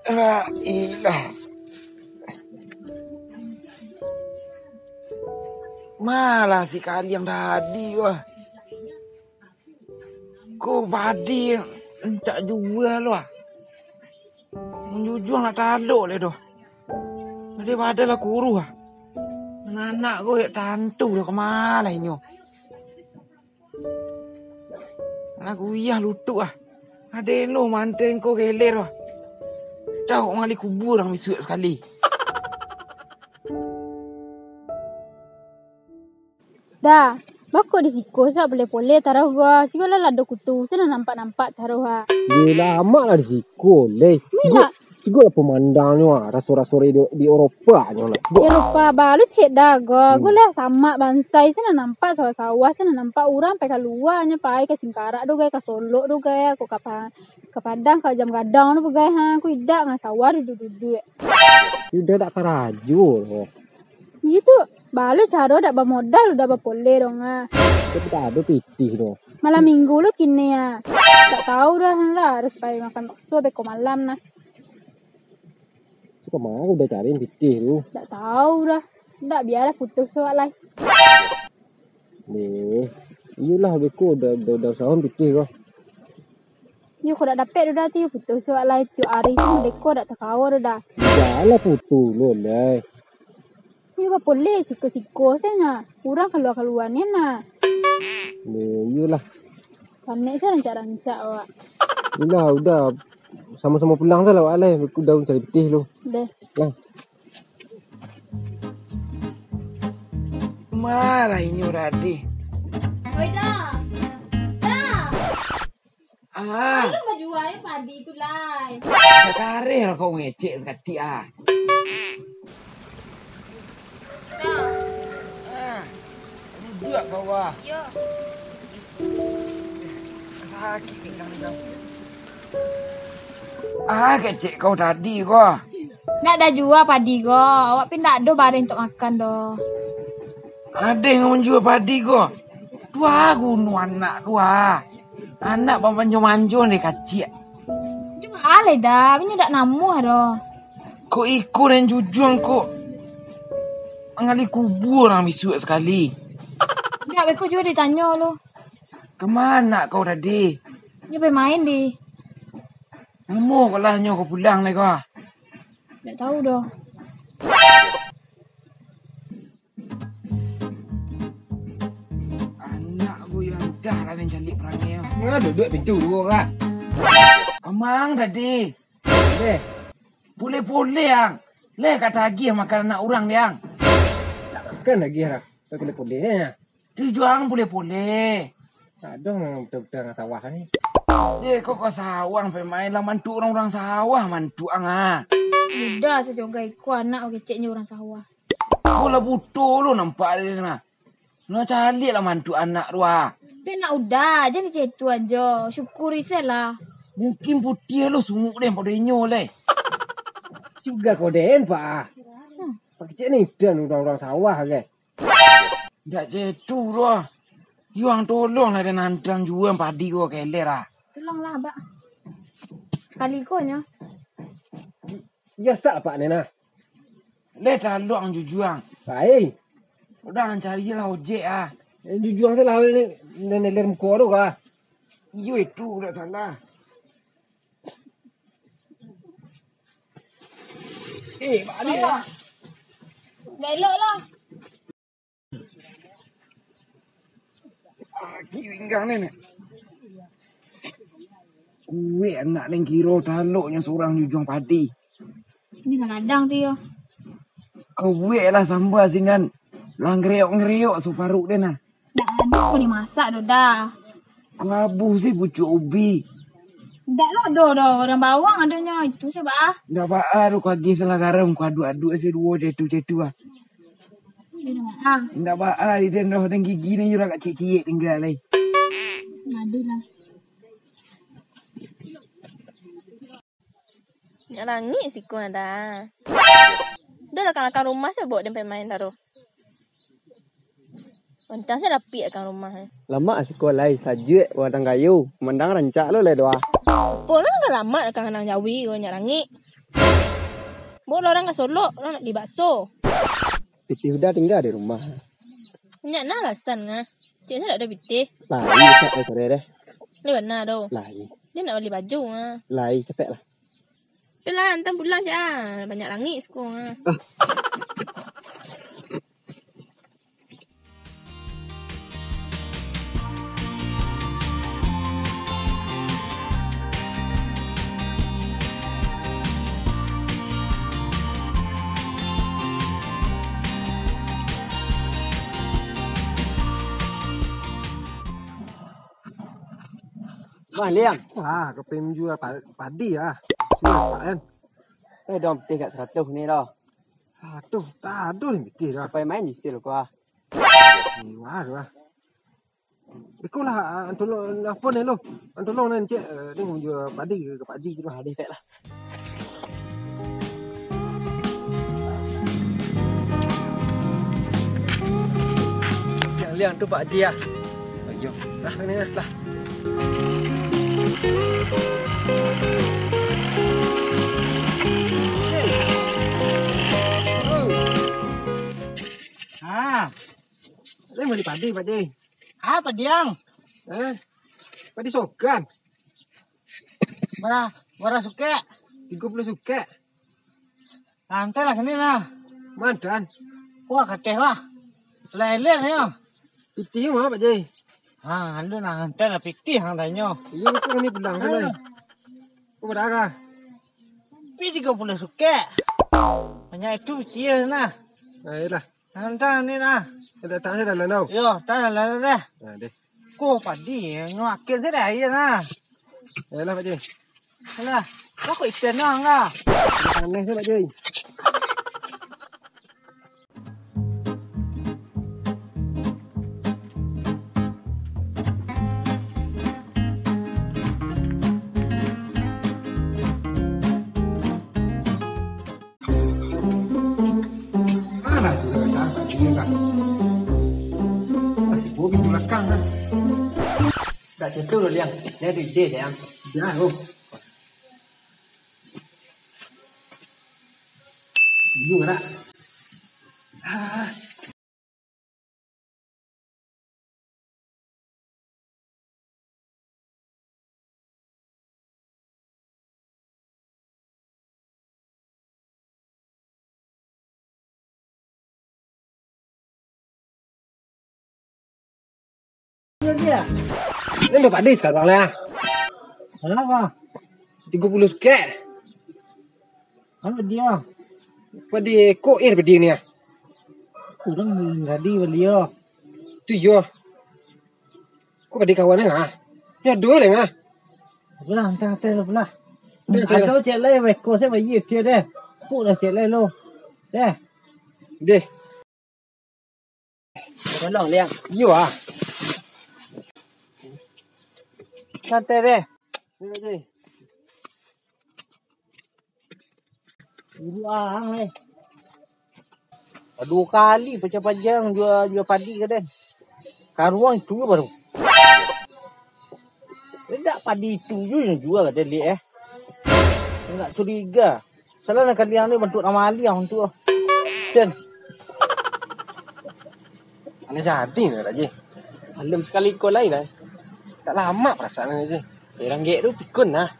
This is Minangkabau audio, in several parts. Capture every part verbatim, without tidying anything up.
La ilah. Malah si kaliang tadi wah. Ko padi rancak jua lo ah. Manjujuang nak talok le doh. Daripada lah kuruah ah. Anak ko dak tantu doh kamalah inyo. Alah guyah lutuk ah. Adeno manteng ko geler ah. Dah kok ngali kubur ang bisuak sakali. Dah, bako di siko sak pole-pole taruh ga. Siko lah lado kutu, sana nampak-nampak taruh ha. Yelah, amak lah di siko leh. Ni nak. Siko lah pemandangnyo ah, raso-raso di, di Eropa nyo nak. Eropa balu cek dah ga. Hmm. Gue lah samak bansai, sana nampak sawah-sawah, sana nampak urang pai kalua nyo, pai ka Singkarak do gai, ka Solok do gai, ko ka Pa-, ka Padang, ka Jam Gadang do gai ha. Ku idak nga sawah duduak-duduak. Sudah dak karajo. Iyo tu, balu caro dak bamodal, dak bapole dong ah. Tapi tak ado pitih doh. Malam minggu lo kini ah. Tak tahu dah lah, harus pai makan bakso beko malam nah. Tu kama udah cari pitih tu? Tak tahu dah. Dak, biarlah putus awak lai. Deh, iyolah beko udah, udah, udah usaho pitih ko. Iyo, kok dak dapek tu dah tu, putus awak lai tiok ari tu, deko dak takawa tu dah. Janganlah putus lo lai. Iyo, bapole siko-siko sajo. Urang kalua-kalua ni nah. Yo, iyolah. Panek sajo rancak-rancak awak. Iyolah, udah. Samo-samo pulang sajolah awak lai. Aku dah cari pitih lu. Deh. Lah. Malah inyo tadi. Oi, dah. Dah. Ah. Lalu bajual padi tu lai. Sakareh lah kau ngecek sakatik ah. Dah. Ah. Duduak kau ah. Yo. Sakik pinggang kau. Ah, kecek kau tadi ko. Nak dah jua padi ko. Awak pin dak ado bareh untuak makan doh. Adeh ngunjua padi ko. Tua gunu anak tua. Anak bamanjo-manjo deh kaciak. Cuma alai dah, inyo dak namuah doh. Kok iko nan jujuang kok. Angali kubur urang bisuak sakali. Dak beko juo ditanyo lo. Kamano kau tadi? Nyo bamain di. Lamo ko lah nyo ko pulang lai ko. Dak tahu doh. Anak ko yang udah lah mancaliak parangai. Nah, duduak pintu dulu kak. Kamang tadi. Deh. Pule-pule ang. Leh ka tagih makan anak urang deh ang. Kan tagih lah. Pule-pule nya. Tujuan pule-pule. Aduh, memang betul-betul dengan sawah ni. Eh, kok kau sawah pemain lah mantuk urang-urang sawah mantuk ang ah. Udah sajogai ko anak keceknyo urang sawah. Kau lah buto lo nampak dia nah. Nah caliak lah mantuk anak tu ah. Pe nak udah, jan dicek tu ajo. Syukuri se lah. Mungkin putih lo sunguk deh pado inyo leh. Suga kau den pak ah. Hmm. Pak kecek ni dan urang-urang sawah ke. Dak ceh tu doh. Yuang tolong lah den antang juo padi ko keler ah. Tolonglah abak. Sakali ko nyo. Iyo sak pak ni nah. Leh talok ang jujuang. Baik. Udah ang cari lah ojek ah. Eh, jujuang salah ni neler muko tu kah? Iyo itu dak salah. Eh, balik lah. Belok lah. Aki pinggang ni, ni. Kuek anak ni kiro taloknyo surang jujuang padi. Ini kadang tu yo. Kuek lah sambal sinan. Lah ngeriok-ngeriok suparuk dia nah. Dak ado ko dimasak doh dah. Ko abuh se pucuk ubi. Dak lah doh doh, urang bawang adonyo itu se baa. Dak baa doh ko agih salah garam ko aduk-aduk se duo cetu-cetu ah. Dak baa. Dak baa di den doh den gigi ni yo agak ciek-ciek tingga lai. Aduh lah. Nyak langik siko ada. Dah lakang-lakang rumah se bawok den pemain taruh. Pantang se rapik lakang rumah. Lamak siko lai, sajek, wadang kayu, pamandang rancak lo lai doh. Pono ngan lamak lakang anang jawi ko nyak langik. Bo lo urang ka Solok, urang nak bali bakso. Pitih Huda tingga di rumah. Nyak na alasan nga. Cek sa dak ado pitih. Lai, cek ai sore deh. Lai bana tu. Lai. Dia nak bali baju nga. Lai, capek lah. Yolah, antam pulang cek ah. Banyak langik siko nga. Wah, Liang. Wah, ka pai manjua pa-, padi ah. Sini nampak kan. Eh, dong pitih kat saratuih ni doh. Saratuih? Tak ado ni pitih doh. Pai main jisil ko ah. Mewah tu ah. Iko lah, ah, tolong, apo ni lo? Ah, tolong nan cek, eh, ni manjua padi ka Pak Haji tu lah. Padi pek lah. Yang Liang tu Pak Haji ah. Iyo. Lah, ni lah. Ah. Lai bali padi, Pak Haji. Ah, padi ang. Eh, padi sogan. Bara, bara sukek? Tigo puluah sukek. Lantai lah kini lah. Mantan. Wah, kateh wah. Lele yo. Pitih ma, Pak Haji? Ha, anu nah, lantai lah pitih ang tanyo. Iyo, betul kami pulang tu lah. Ko bara? Pi tigo puluah sukek. Banyak itu pitih nah. Ayolah. Lantai ni nah. Ada tak saya dalam tau? Yo, tak dalam dah. Nah, deh. Ko padi, ngakin saya dah air nah. Ayolah, Pak Haji. Alah, lah kok ikan doang lah. Aneh tu, Pak Jai. Alah, sudah dah, sudah dah. Ah, bobi di belakang kan. Tak tentu loh, Liang. Dia ada ide, Liang. Dah, oh. Iyo, Rak. Ah. Ini udah padi sekarang lah. Kenapa? Tigo puluah sukek. Apa dia? Padi ko air padi ni ah. Urang tadi bali yo. Tu yo. Ko padi kawan ah. Yo ado lah ah. Apalah, antah-antah lah pulah. Ado cek lai, weko se bayi dia deh. Puk lah cek lai lo. Deh. Deh. Tolong, Liang. Iyo ah. Santai deh. Dulu ang eh. Duo kali pacah-pacah jua, jua padi ka den. Karuang itu baru. Indak padi itu ju yang jua ka den, Liak, eh. Indak curiga. Salah lah kalian ni bantuak nama aliang tu. Den. Alah jadi nah, Dak Ji. Malum sakali ko lai nah. Tak lama perasaan ni, Ji. Eh, ranggek tu pikun nah.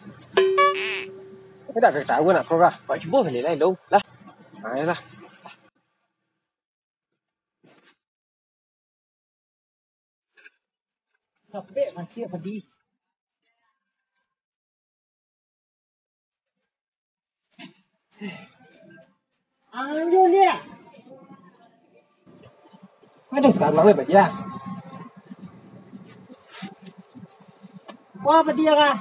Indak ka tahu nak ko kah. Pak cubo balik lai lo. Lah. Ayolah. Capek masih padi. Anu dia. Ada sekarang lah baja. Wah, padi kah?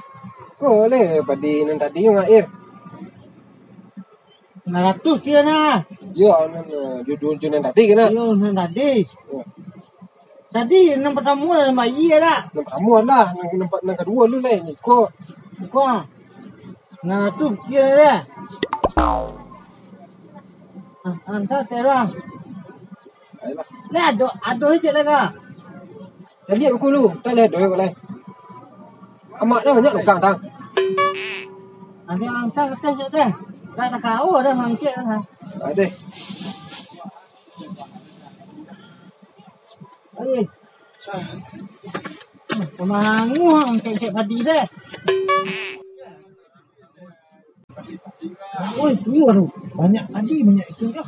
Ko leh padi nan tadi ngair. Lima ratus dia nah. Yo, nan, eh, judul judul nan tadi kena. Yo, nan tadi. Yo. Tadi nan pertama lah, nan bayi lah. Nan pertama lah, nan, nan, nan kedua lu lah, ni ko. Ko. Nah, tu dia lah. Ah, antar terang. Ayolah. Lah, ado, ado je lah kah? Jadi aku lu, tak ada doa kau lah. Amak dah banyak tukang tang. Ada angkat atas je deh. Dah tak kau dah mangkek dah. Adeh. Adeh. Pamangu mangkek-kek padi deh. Oi, tuyul tu. Banyak padi, banyak itu dah.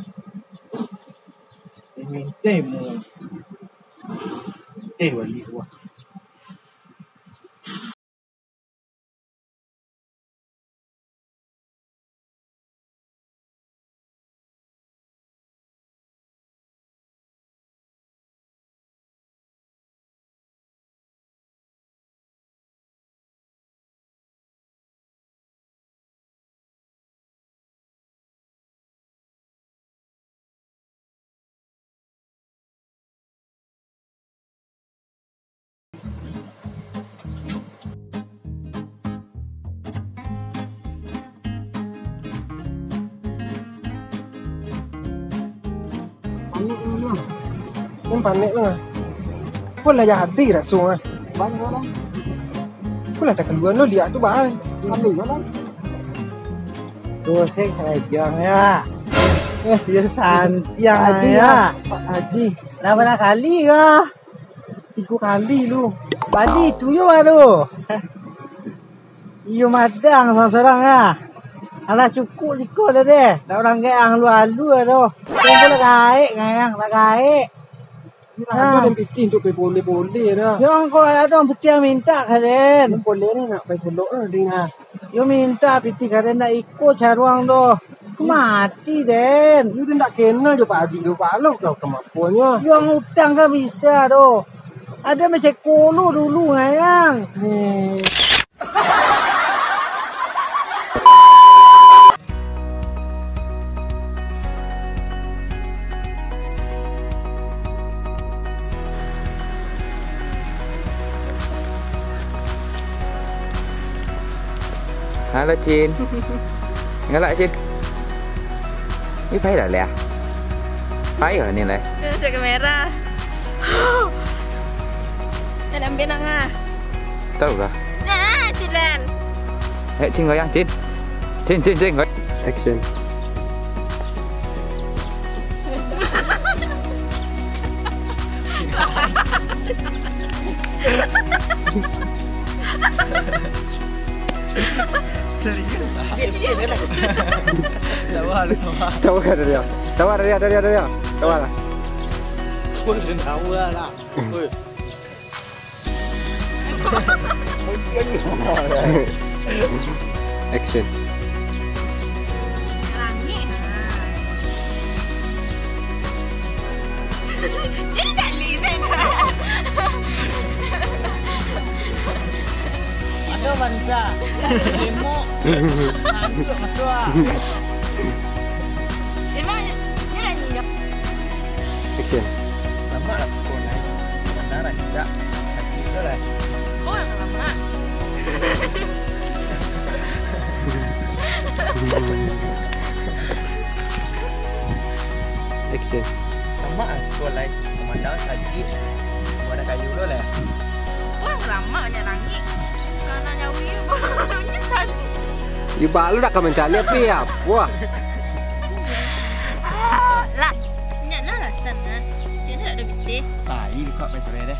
Mintai mu. Mintai balik wah. Panek ni, Bang. Kan panek lah. Kau lah jadi raso ah. Bang, kau lah. Kau lah dah kaluar lo liak tu, Bang. Kami kau lah. Dosen kerajaan ya. Eh, dia santiang Haji ya. Ya, Pak Haji. Lah bara kali kah? Tigo kali lu. Bali tu yo baru. Iyo madang sorang-sorang ah. Alah cukuik siko dah deh. Dak urang gaek ang lu alu dah doh. Tunggu lah gaek ngayang, lah gaek. Ado den pitih untuak pai boleh-boleh dah. Yo angko ado pitih mintak ka den. Boleh ni nak pai solok lah ding ah. Yo mintak pitih ka den, dak iko caruang doh. Ko mati den. Yo den dak kenal jo Pak Haji tu, Pak Alok tau kamapuanyo. Yo ang utang ka bisa doh. Ado macam kolo dulu ngayang. Ni. Halo, Cin. Galak, Cin. Ni pai lah, Lea. Pai lah ni, Lea. Tunjuk kamera. Nak ambil nak ah. Tahu kah? Nah, Cilan. Eh, Cin, goyang, Cin. Cin, Cin, Cin, goyang. Action. Serius ah. Tawa lu, tawa. Tawa dari dia. Tawa dari dia, dari dia, dari dia. Tawa lah. Gua udah tawa lah. Woi. Action. Langik. Jadi cali saja. Ada bansa. Lemok. Ngantuk betul ah. Emang dia nak nyinyok? Action. Lamak lah pukul naik. Mana rancak. Sakit tu lah. Oh, yang lamak. Action. Lamak lah pukul naik. Pemandangan sakit. Mana kayu tu lah. Oh, yang lamak banyak langit. Kalau nak nyawi, banyak cari. Iba lu dak ka mancaliak, Pi, apo? Ah, lah. Nyak nah alasan nah. Cik ni dak ado pitih. Lai buka pai sore deh.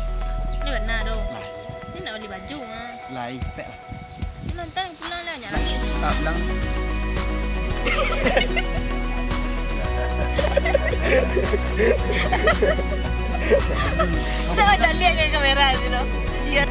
Ni bana tu. Lah. Ni nak bali baju ah. Lai, cepek lah. Ni nonton pulang lah, nyak lagi. Tak pulang. Dah macam lihat ke kamera ni tu. Iya.